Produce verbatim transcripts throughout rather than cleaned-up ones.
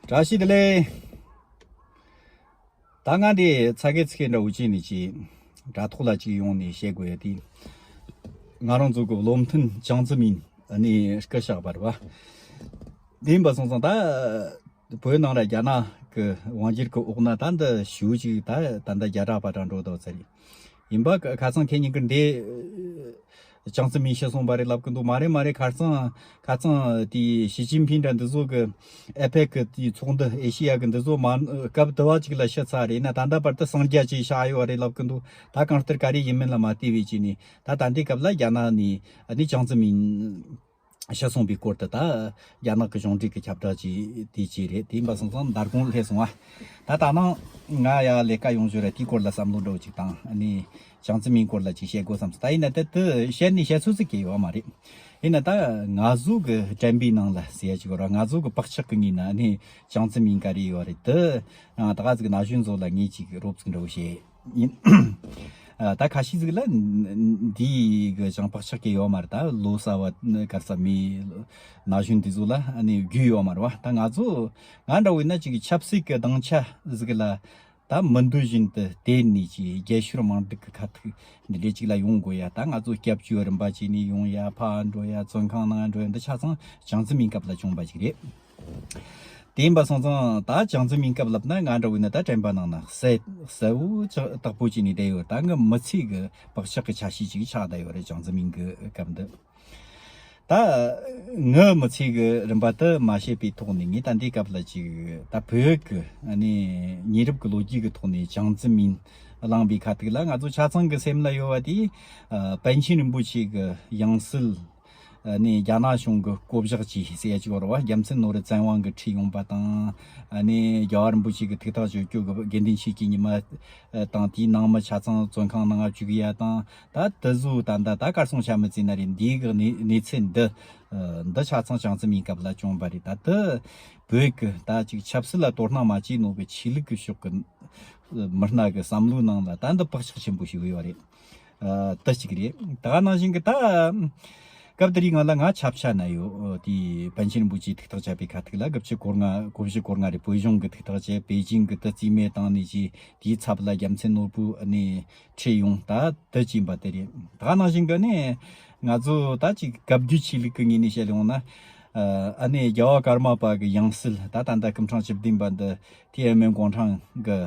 བཀྲ་ཤིས་བདེ་ལེགས། ད་ང་འདི་ཚ་གེ་ཚི་གེ་འདྲ་བོ་ཅིག་ནས་ཅིག་དྲ་ཐོག་ལ་ཅིག་ཡོང་ནས་བཤད་དགོས་ཡ་དེ། ང་རང་ཚོ་གི་བློ་མཐུན་ཅང་ཙི་མིན་ནས་སྐུ་གཤེགས་པ་རེད་བ། དེ་ཡིན་པ་སོང་ཙང་ད་བོད་ནང་ལ་རྒྱ་ནག་གི་དབང་སྒྱུར་གི་འོག་ན་ད་འདི་ཞུ་ཅིག་ད་ད་འདི་བརྒྱ་ཕྲག་པ་གྲངས་འགྲོ་དོ་ཚར་ཡིན། ཡིན་པ་ཁ་སང་ཁེ་ཉིན་གི་འདི། ཅང་ཙི་མིན་ཤི་སོང་བ་རེད་ལབ་གི་འདུག་མ་རེད་མ་རེད། ཁ་སང་ཁ་སང་དེ་ཞི་ཅིན་ཕིང་འདྲ་འདི་ཚོ་གི་ཨེ་ཕེག་གི་དེ་ཚོགས་འདུ་ཨེ་ཤི་ཡ་གི་འདི་ཚོ་མ་སྐབས་དུ་བ་ཅིག་ལ་ཤི་ཚར་རེད་ན། ད་ལྟ་བར་དུ་སངས་རྒྱས་ཅིག་ཤི་ཡོད་རེད་ལབ་གི་འདུག་ད་གང་ལྟར་ག་རེ་ཡིན་མིན་ལ་མ་བལྟས་པའི་ཅིག་ནས་ད་ད་འདི་སྐབས་ལ་རྒྱ་ནག་ནས་ཨ་ནི་ཅང་ཙི་མིན་ཤི་སོང་པའི་སྐོར་དུ་ད་རྒྱ་ནག་གི་གཞུང་འབྲེལ་གྱི་ཁྱབ་བསྒྲགས་ཅིག་དེ་ཅིག་རེད། དེ་ཡིན་པ་སོང་ཙང་མདང་དགོང་སླེབས་སོང་ཨ། ད་ད་ནང་ང་ཡ་ལས་ཀ་ཡོང་རྒྱུ་རེད། དེའི་སྐོར་ལ་བསམ་བློ་འདྲ་བོ་ཅིག་བཏང་ཨ་ནི། ཅང་ཙི་མིན་སྐོར་ལ་ཅིག་བཤད་དགོས་བསམ་སོང་། ད་ཡིན་ན་དེ་དེ་བཤད་ནས་བཤད་ཚོད་ཅིག་གི་ཡོད་མ་རེད། ཡིན་ན་ད་ང་ཚོ་གི་དྲན་པའི་ནང་ལ་ཟེར་ཡ་ཅིག་ཡོད་ར། ང་ཚོ་གི་བག་ཆགས་ཀྱི་ངོས་ནས་ཨ་ནི་ཅང་ཙི་མིན་ག་རེ་ཡོད་རེད། དེ་ང་ད་ག་ཟིག་ན་གཞོན་ཚོ་ལ་ངས་ཅིག་རོབ་ཙིག་འདྲ་བོ་བཤད་ཡིན། ཨ། ད་ཁ་ཤས་ཟིག་ལ་འདི་གི་ཅང་བག་ཆགས་ཀྱི་ཡོད་མ་རེད། ད་ལོ་གསར་བ་གར་ས་མི་ན་གཞོན་འདི་ཚོ་ལ་ཨ་ནི་རྒྱུས་ཡོད་མ་རེད་བ། ད་ང་ཚོ་ང་འདྲ་བོ་ཡིན་ན་ཅིག་ཆབ་སྲིད་ཀྱི་སྡིངས་ཆ་ཟིག་ལ། ད་མི་འདོད་བཞིན་དུ་བལྟས་ནས་ཀྱི་རྒྱལ་ཤོར་དམག་འཁྲུག་གི་ཁ་ཐུག་འདི་འདྲས་ཅིག་ལ་ཡོང་དགོས་ཡ། ད་ང་ཚོ་སྐྱབས་བཅོལ་རིམ་པ་བྱས་ནས་ཡོང་ཡ། ཕར་འགྲོ་ཡ། བཙོན་ཁང་ནང་འགྲོ་ཡ། འདི་ཆ་ཚང་ཅང་ཙི་མིན་སྐབས་ལ་བྱུང་བ་ཞིག་རེད། དེ་ཡིན་པ་སོང་ཙང་ད་ཅང་ཙི་མིན་སྐབས་ལབ་ན་ང་འདྲ་བོ་ཡིན་ན་ད་དྲན་པ་ནང་ན་གསལ་གསལ་བོ་ཅིག་དག་པོ་བྱས་ནས་བསྡད་ཡོད། ད་ངའི་མི་ཚེ་གི་བག་ཆགས་ཀྱི་ཆ་ཤས་ཅིག་ཆགས་བསྡད་ཡོད་རེད། ཅང་ཙི་མིན་གི་སྐབས་འདི། ད་ངའི་མི་ཚེ་གི་རིམ་པ་དེ་མ་བཤད་པའི་ཐོག་ནས་ངས་ད་འདིའི་སྐབས་ལ་ཅིག་ད་བོད་ཀྱི་ཨ་ནི་ཉེ་རབས་ཀྱི་ལོ་རྒྱུས་ཀྱི་ཐོག་ནས་ཅང་ཙི་མིན་གླེང་བའི་ཁ་ཐུག་ལ་ང་ཚོ་ཆ་ཚང་གི་སེམས་ལ་ཡོད་པ་དེ། ཨ། པཎ་ཆེན་རིན་པོ་ཆེ་གི་ཡང་སྲིད་ཨ་ནི་རྒྱ་ནག་གཞུང་གི་བསྐོ་བཞག་བྱས་ཟེར་ཡ་ཅིག་ཡོད་རེད་བ། རྒྱལ་མཚན་ནོར་བུ་བཙན་དབང་གིས་ཁྲིད་ཡོང་པ་དང་། ཨ་ནི་རྒྱལ་བ་རིན་པོ་ཆེ་གི་ཐུགས་ཐག་གཅོད་རྒྱུ་གི་དགེ་འདུན་ཆོས་ཀྱི་ཉི་མ་དང་དེའི་ནང་མི་ཆ་ཚང་བཙོན་ཁང་ནང་བཅུག་ཡ་དང་། ད་དེ་ཚོ་ད་ད་ད་གར་སོང་ཆ་མི་ཚེ་ན་རེད། འདི་གི་གནས་གནས་ཚུལ་འདི་འདི་ཆ་ཚང་ཅང་ཙི་མིན་སྐབས་ལ་བྱུང་བ་རེད། ད་དེ་བོད་ཀྱི་ད་ཅིག་ཆབ་སྲིད་ལ་དོ་སྣང་མ་བྱས་ནོ་གི་ཆོས་ལུགས་ཀྱི་ཕྱོགས་ཀྱི་མི་སྣ་གི་བསམ་བློའི་ནང་ལ་ད་འདི་བག་ཆགས་ཆེན་པོ་ཞིག་ཡོད་རེད། ཨ། དེ་གཅིག་རེད། ད་ག་ནང་བཞིན་གི་ད་སྐབས་དེ་རིང་ང་ལ་ང་ཆབ་ཆ་ན་ཡོད། དེ་པཎ་ཆེན་རིན་པོ་ཆེའི་ཐུགས་ཐག་བཅད་པའི་ཁ་ཐུག་ལ་དགུ་བཅུ་གོ་ལྔ་གོ་བཞི་གོ་ལྔ་རེད། བོད་གཞུང་གི་ཐུགས་ཐག་བཅད། པེ་ཅིང་གི་དེ་རྩིས་མེད་བཏང་ནས་ཅི། དེའི་ཚབ་ལ་རྒྱལ་མཚན་ནོར་བུ་ནས་ཁྲིད་ཡོང་ད་དེ་ཅིག་ཡིན་པ་དེ་རེད། ད་ག་ནང་བཞིན་གི་ནས་ང་ཚོ་ད་ཅིག་བཀའ་བརྒྱུད་ཆོས་ལུགས་ཀྱི་ངོས་ནས་བཤད་ཡོང་ན། ཨ་ནི་རྒྱལ་བ་ཀརྨ་པ་གི་ཡང་སྲིད་ད་ད་ལྟ་སྐུ་ཕྲེང་བཅུ་བདུན་པ་འདི་ཐེན་ཨན་མེན་གུང་ཐང་གི་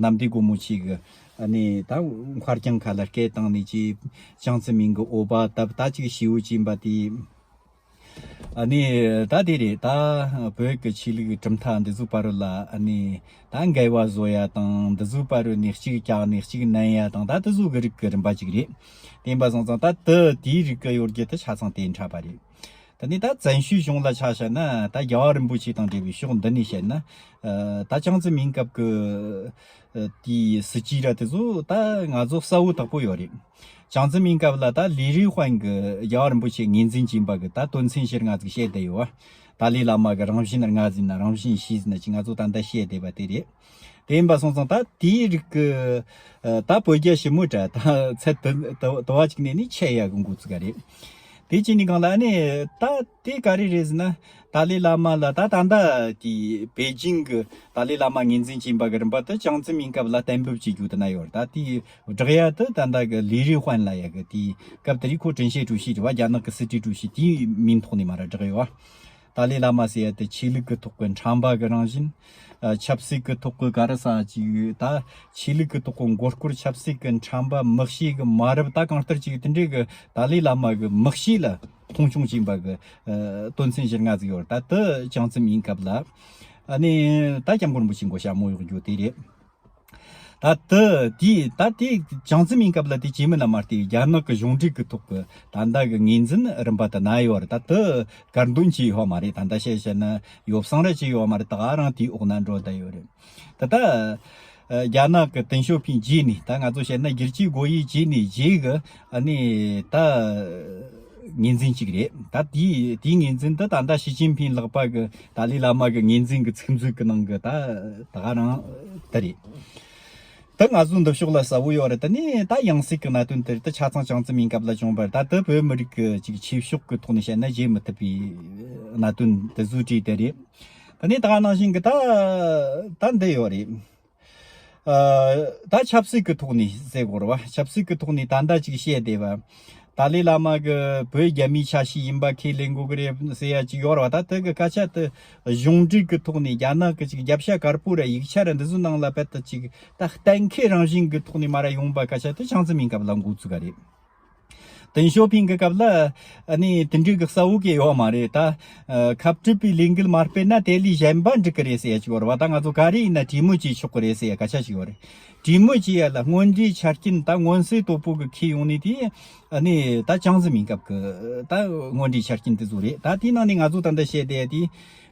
གནམ་བདེ་སྒོ་མོ་ཆེ་གི་ཨ་ནི་ད་མཁར་གྱང་ཁ་ལ་སྐད་བཏང་ནས་ཅི། ཅང་ཙི་མིན་གི་འོ་བ་བཏབ། ད་ཅིག་ཞེ་པོ་ཅིག་ཡིན་པ་དེ། ཨ་ནི་ད་དེ་རེད། ད་བོད་ཀྱི་ཆོས་ལུགས་གྲུབ་མཐའ་འདི་ཚོའི་བར་ལ་ཨ་ནི་ད་འགལ་བ་བཟོ་ཡ་དང་། འདི་ཚོའི་བར་ནས་གཅིག་བཀྱག་ནས་གཅིག་མནན་ཡ་དང་། ད་དེ་ཚོ་གི་རིགས་ཀྱི་རིམ་པ་ཅིག་རེད། དེ་ཡིན་པ་སོང་ཙང་ད་དེ་དེའི་རིགས་ཀྱི་ཡོད་རྒྱུ་དེ་ཆ་ཚང་དེ་འདྲ་པ་རེད། ད་ནི་ད་བཙན་བྱོལ་གཞུང་ལ་ཆ་བཞག་ན། ད་རྒྱལ་བ་རིན་པོ་ཆེ་དང་འབྲེལ་བའི་ཕྱོགས་འདི་ནས་བཤད་ན། ཨ། ད་ཅང་ཙི་མིན་སྐབས་ཀྱི་ཨ་དེའི་སྲིད་ཇུས་ར་དེ་ཚོ་ད་ང་ཚོ་གསལ་བོ་དག་པོ་ཡོད་རེད། ཅང་ཙི་མིན་སྐབས་ལ་ད་ལི་རི་ཧུན་གྱིས་རྒྱལ་བ་རིན་པོ་ཆེ་ངོས་འཛིན་བྱས་པ་གི་ད་དོན་ཚན་བཞི་ལྔ་ཟིག་བཤད་བསྡད་ཡོད་བ། ཏཱ་ལའི་བླ་མ་གི་རང་བཞིན་ལྔ་ཟིན་ན་རང་བཞིན་བཞི་ཟིན་ན་ཅིག་ང་ཚོ་ད་ལྟ་བཤད་བསྡད་པ་དེ་རེད། དེ་ཡིན་པ་སོང་ཙང་ད་དེའི་རིགས་ཀྱི་ཨ་ད་བོད་རྒྱ་ཞི་མོལ་འདྲ་ད་ཚད་དུ་དུ་དུ་བ་ཅིག་ནས་ནི་ཆད་ཡ་གི་འགོ་ཚུགས་ག་རེད། དེ་ཅི་ནི་གང་ལ་ནི་ད་དེ་ག་རེ་རེད་ཟེར་ན། ཏཱ་ལའི་བླ་མ་ལ་ད་ད་ལྟ་དེ་པེ་ཅིང་གི་ཏཱ་ལའི་བླ་མ་ངོས་འཛིན་བྱས་པ་གི་རིམ་པ་དེ་ཅང་ཙི་མིན་སྐབས་ལ་གཏན་འབེབས་བྱེད་རྒྱུ་དེ་ན་ཡོད་རེད། ད་དེ་བསྒྲགས་ཡ་དེ་ད་ལྟ་གི་ལི་རི་ཧུན་ལབ་ཡ་གི་དེ་སྐབས་དེ་རིང་ཁོ་ཀྲིན་ཤེ་ཀྲུའུ་ཞི་རེད་བ། རྒྱ་ནག་གི་སྲིད་ཁྲི་ཀྲུའུ་ཞི་དེའི་མིང་ཐོག་ནས་མར་བསྒྲགས་ཡོད་བ། ཏཱ་ལའི་བླ་མ་ཟེར་ཡ་དེ་ཆོས་ལུགས་ཀྱི་ཐོག་གི་ཁྲམ་པ་གི་རང་བཞིན། ཨ། ཆབ་སྲིད་ཀྱི་ཐོག་གི་ག་རེ་ཟེར་ཅིག་ད་ཆོས་ལུགས་ཀྱི་ཐོག་གི་མགོ་སྐོར། ཆབ་སྲིད་ཀྱི་ཁྲམ་པ། མི་གཤིས་ཀྱི་མ་རབས། ད་གང་ལྟར་ཅིག་དེ་འདྲའི་གི་ཏཱ་ལའི་བླ་མ་གི་མི་གཤིས་ལ་མཐོང་ཆུང་བྱས་པ་གི་ཨ་དོན་ཚན་བཞི་ལྔ་ཟིག་ཡོད་རེད། ད་དེ་ཅང་ཙི་མིན་སྐབས་ལ་ཨ་ནི་ད་སྐྱབས་མགོན་རིན་པོ་ཆེ་མགོ་ཞྭ་མོ་གཡོག་རྒྱུ་དེ་རེད། ད་དེ་དེ་ད་དེ་ཅང་ཙི་མིན་སྐབས་ལ་དེ་བྱས་མིན་ལ་མ་ལྟོས་རྒྱ་ནག་གི་གཞུང་འབྲེལ་གྱི་ཐོག་གི་ད་ལྟ་གི་ངོས་འཛིན་རིམ་པ་དེ་ན་ཡོད་རེད། ད་དེ་དཀར་འདོན་བྱས་ཡོད་མ་རེད། ད་ལྟ་བཤད་བཤད་ན་ཡོ་བསྲང་ར་བྱས་ཡོད་མ་རེད། ད་ག་རང་དེའི་འོག་ན་འགྲོ་བསྡད་ཡོད་རེད། ད་ལྟ་ཨ་རྒྱ་ནག་གི་ཏེང་ཞའོ་ཕིང་རྗེས་ནས། ད་ང་ཚོ་བཤད་ན་སྒྱུར་བཅོས་སྒོ་དབྱེ་བྱས་ནས་རྗེས་གི་ཨ་ནི་ད་ངོས་འཛིན་གཅིག་རེད། ད་དེའི་དེའི་ངོས་འཛིན་དེ་ད་ལྟ་ཞི་ཅིན་ཕིང་ལག་པ་གི་ཏཱ་ལའི་བླ་མ་གི་ངོས་འཛིན་གི་ཚིག་མཛོད་གི་ནང་གི་ད་ད་ག་རང་དེ་རེད། ད་ང་ཚོ་འདི་ཕྱོགས་ལ་གསལ་བོ་ཡོད་རེད། ད་ནི་ད་ཡང་སྲིད་ཀྱི་གནད་དོན་དེར་ད་ཆ་ཚང་ཅང་ཙི་མིན་སྐབས་ལ་བྱུང་བར། ད་དེ་བོད་མི་རིགས་ཀྱི་ཅིག་ཆོས་ཕྱོགས་ཀྱི་ཐོག་ནས་བཤད་ན་བརྗེད་མི་ཐུབ་པའི་གནད་དོན་དེ་ཚོའི་གྲས་དེ་རེད། ད་ ཨ་ནི་ད་ག་ནང་བཞིན་གི་ད་ད་འདི་ཡོད་རེད། ཨ་ད་ཆབ་སྲིད་ཀྱི་ཐོག་ནས་ཟེར་དགོས་རེད་བ། ཆབ་སྲིད་ཀྱི་ཐོག་ནས་ད་ལྟ་ཅིག་བཤད་བསྡད་པ། ཏཱ་ལའི་བླ་མ་གི་བོད་རྒྱ་མིའི་ཆ་ཤས་ཡིན་པ་ཁས་ལེན་དགོས་ཀྱི་རེད་ཟེར་ཡ་ཅིག་ཡོད་རེད་བ། ད་དེ་གི་སྐད་ཆ་དེ་གཞུང་འབྲེལ་གྱི་ཐོག་ནས་རྒྱ་ནག་གི་ཅིག་རྒྱབ་ཤ་དཀར་པོ་ར་ཡིག་ཆ་ར་འདི་ཚོའི་ནང་ལ་རྦད་དེ་ཅིག་ད་གཏན་འཁེལ་རང་བཞིན་གྱི་ཐོག་ནས་མ་ར་ཡོང་པ་སྐད་ཆ་དེ་ཅང་ཙེ་མིན་སྐབས་ལ་འགོ་བཙུགས་ག་རེད། ཏེང་ཞའོ་ཕིང་གི་སྐབས་ལ་ཨ་ནི་དེ་འདྲའི་གི་གསལ་བོ་གི་ཡོད་མ་རེད། ད་ཨ་ཁ་བྲལ་པའི་ལས་འགུལ་མ་སྤེལ་ན་དེ་ལས་གཞན་པ་འགྲིག་གི་རེད་ཟེར་ཡ་ཅིག་ཡོད་རེད་བ། ད་ང་ཚོ་ག་རེ་ཡིན་ན་གྲོས་མོལ་བྱེད་ཆོག་གི་རེད་ཟེར་ཡ་སྐད་ཆ་ཅིག་ཡོད་རེད། གྲོས་མོལ་བྱེད་ཡ་ལ་སྔོན་འགྲོའི་ཆ་རྐྱེན་ད་མངོན་གསལ་དོད་པོ་གི་ཁེལ་ཡོང་ནི་དེ་ཨ་ནི་ད་ཅང་ཙེ་མིན་སྐབས་གི་ད་སྔོན་འགྲོའི་ཆ་རྐྱེན་དེ་ཚོ་རེད། ད་དེའི་ནང་ནས་ང་ཚོ་ད་ལྟ་བཤད་བསྡད་ཡ་དེ་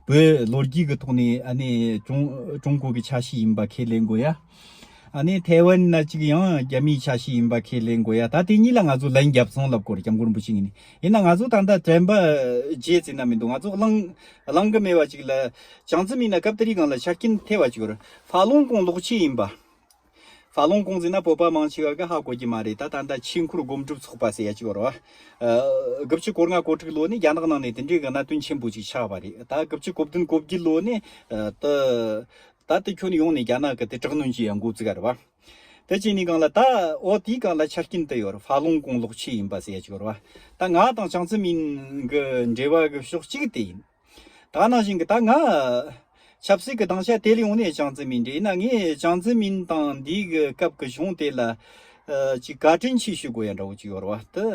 བོད་ལོ་རྒྱུས་གི་ཐོག་ནས་ཨ་ནི་ཀྲུང་ཀྲུང་གོ་གི་ཆ་ཤས་ཡིན་པ་ཁས་ལེན་དགོས་ཡ། ཨ་ནི་ཐའེ་ཝན་ན་ཅིག་ཡང་རྒྱ་མིའི་ཆ་ཤས་ཡིན་པ་ཁས་ལེན་དགོས་ཡ། ད་དེ་གཉིས་ལ་ང་ཚོ་ལན་རྒྱབ་སོང་ལབ་དགོས་རེད། སྐྱབས་མགོན་རིན་པོ་ཆེ་ངོས་ནས་ཡིན་ན་ང་ཚོ་ད་ལྟ་དྲན་པ་བརྗེད་ཟིན་ན་མི་འདུག་ང་ཚོ་གླེང་གླེང་གི་མེད་པ་ཅིག་ལ་ཅང་ཙེ་མིན་ན་སྐབས་དེ་རིང་གང་ལ་ཆ་རྐྱེན་ཐེ་བ་ཅིག་ཡོད་རེད། ཧྥ་ལུང་ཀོང་ལོག་ཆེན་ཡིན་པ། ཧྥ་ལུང་ཀོང་ཟེར་ན་བོད་པ་མང་ཆེ་བ་གི་ཧ་གོ་གི་མ་རེད། ད་ད་ལྟ་ཆོས་འཁོར་སྒོམ་སྒྲུབ་ཚོགས་པ་ཟེར་ཡ་ཅིག་ཡོད་རེད་བ། ཨ་དགུ་བཅུ་གོ་ལྔ་གོ་དྲུག་ལོ་ནས་རྒྱ་ནག་ནང་ནས་དེ་འདྲའི་གི་གནད་དོན་ཆེན་པོ་ཅིག་ཆགས་པ་རེད། ད་དགུ་བཅུ་གོ་བདུན་གོ་བརྒྱད་ལོ་ནས་ཨ་ད། ད་ལྟ་ཁྱོན་ཡོངས་ནས་རྒྱ་ནག་གི་དེ་དྲག་གནོན་གྱི་ཡང་འགོ་བཙུགས་ཡ་རེད་བ། དེ་བྱས་ནས་གང་ལ་ད་འོ་དེའི་གང་ལ་ཆ་རྐྱེན་དེ་ཡོད་རེད། ཧྥ་ལུང་ཀོང་ལོག་ཆེན་ཡིན་པ་ཟེར་ཡ་ཅིག་ཡོད་རེད་བ། ད་ང་དང་ཅང་ཙེ་མིན་གི་འབྲེལ་བ་གི་ཕྱོགས་གཅིག་དེ་ཡིན། ད་ནང་བཞིན་གི་ད་ང་ཆབ་སྲིད་གི་སྡིངས་ཆ་དེ་ལ་ཡོང་ནས་ཅང་ཙེ་མིན་འདྲ་ཡིན་ན་ངས་ཅང་ཙེ་མིན་དང་འདི་གི་སྐབས་གི་གཞུང་དེ་ལ་ཨ་ཅིག་བཀའ་དྲིན་ཆེ་ཞུ་དགོས་ཡ་འདྲ་བོ་ཅིག་ཡོད་རེད་བ། དེ་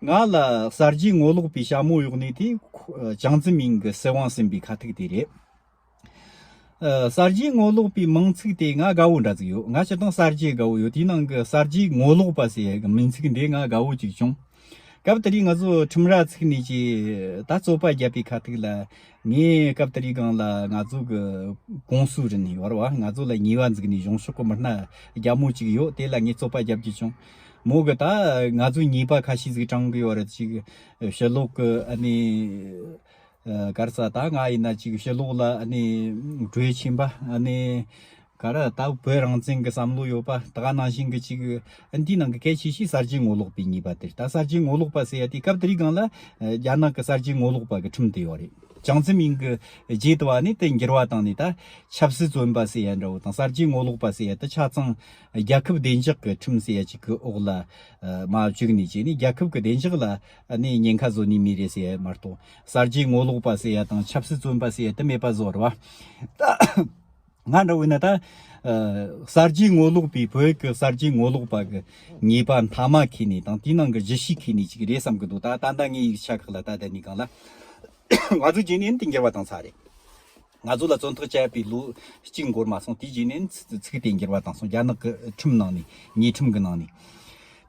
ང་ལ་གསར་བརྗེའི་ངོ་ལོག་པའི་ཞྭ་མོ་གཡོགས་ནས་དེ་ཁོ་ཅང་ཙེ་མིན་གི་སྲིད་དབང་ཟིན་པའི་ཁ་ཐུག་དེ་རེད། ཨ་གསར་བརྗེའི་ངོ་ལོག་པའི་མིང་ཚིག་དེ་ང་དགའ་བོ་འདྲ་ཟིག་ཡོད། ང་སྤྱིར་བཏང་གསར་བརྗེ་དགའ་བོ་ཡོད། དེའི་ནང་གི་གསར་བརྗེའི་ངོ་ལོག་པ་ཟེར་ཡ་གི་མིང་ཚིག་འདི་ང་དགའ་བོ་ཅིག་བྱུང་། སྐབས་དེ་རིང་ང་ཚོ་ཁྲིམས་ར་ཚུགས་ནས་ཀྱི་ད་རྩོད་པ་བརྒྱབ་པའི་ཁ་ཐུག་ལ་ངས་སྐབས་དེ་རིང་སྒང་ལ་ང་ཚོ་གི་ཀུང་སུའུ་རིན་ཡོད་རེད་བ། ང་ཚོ་ལ་ཉེས་པ་འཛུགས་ནས་གཞུང་ཕྱོགས་གི་མི་སྣ་རྒྱ་མོ་ཅིག་ཡོད། དེ་ལ་ངས་རྩོད་པ་བརྒྱབ་རྒྱུ་བྱུང་། མོ་གི་ད་ང་ཚོའི་ཉེས་པ་ཁ་ཤས་ཟིག་དྲངས་གི་ཡོད་རེད། ཅིག་ཕྱི་ལོག་གི་ཨ་ནི། ཨ་ག་རེ་ཟེར། ད་ང་ཡིན་ན་ཅིག་ཕྱི་ལོགས་ལ་ཨ་ནི་གྲོས་ཆེན་པ་ཨ་ནི་ག་རེ་ད་བོད་རང་བཙན་གྱི་བསམ་བློ་ཡོད་པ། ད་ག་ནང་བཞིན་གྱི་ཅིག་ཨ་འདིའི་ནང་གི་གལ་ཆེ་ཤོས་གསར་བརྗེའི་ངོ་ལོག་པའི་ཉེས་པ་དེ་རེད། ད་གསར་བརྗེའི་ངོ་ལོག་པ་ཟེར་ཡ་དེ་སྐབས་དེ་རིང་སྒང་ལ་ཨ་རྒྱ་ནག་གི་གསར་བརྗེའི་ངོ་ལོག་པ་གི་ཁྲིམས་དེ་ཡོད་རེད། ཅང་ཙེ་མིན་གྱི་རྗེས་དུ་བ་ནི་དེ་འགྱུར་བ་བཏང་ནས་ད་ཆབ་སྲིད་བཙོན་པ་ཟེར་ཡ་འདྲ་བོ་དང་གསར་བརྗེའི་ངོ་ལོག་པ་ཟེར་ཡ་དེ་ཆ་ཚང་རྒྱལ་ཁབ་བདེ་འཇགས་ཀྱི་ཁྲིམས་ཟེར་ཡ་ཅིག་གི་འོག་ལ་ཨ་མར་བཅུག་ནས་བྱས་ནས་རྒྱལ་ཁབ་ཀྱི་བདེ་འཇགས་ལ་ཨ་ནི་ཉེན་ཁ་བཟོ་ནི་མེད་རེད་ཟེར་ཡ་མ་གཏོགས། གསར་བརྗེའི་ངོ་ལོག་པ་ཟེར་ཡ་དང་ཆབ་སྲིད་བཙོན་པ་ཟེར་ཡ་དེ་མེད་པ་བཟོ་བ་རེད་བ། ད་ང་འདྲ་བོ་ཡིན་ན་ད་ཨ་གསར་བརྗེའི་ངོ་ལོག་པའི་བོད་ཀྱི་གསར་བརྗེའི་ངོ་ལོག་པ་གི་ཉེས་པ་མཐའ་མ་ཁེལ་ནས་དང་དེའི་ནང་གི་བརྗིད་ཤས་ཁེལ་ནས་ཅིག་རེད་བསམ་གི་འདུག་ད་ད་ལྟ་ངའི་ཡིག་ཆ་ཁག་ལ་ད་ལྟ་ནས་གང་ལ་ང་ཚོ་རྗེས་ནས་དེ་འགྱུར་བ་བཏང་ཚར་རེད། ང་ཚོ་ལ་བཙོན་ཐག་བཅད་པའི་ལོ་གཅིག་འགོར་མ་སོང་། དེའི་རྗེས་ནས་ཚིག་དེ་འགྱུར་བ་བཏང་སོང་། རྒྱ་ནག་གི་ཁྲིམས་ནང་ནས་ཉེས་ཁྲིམས་ཀྱི་ནང་ནས།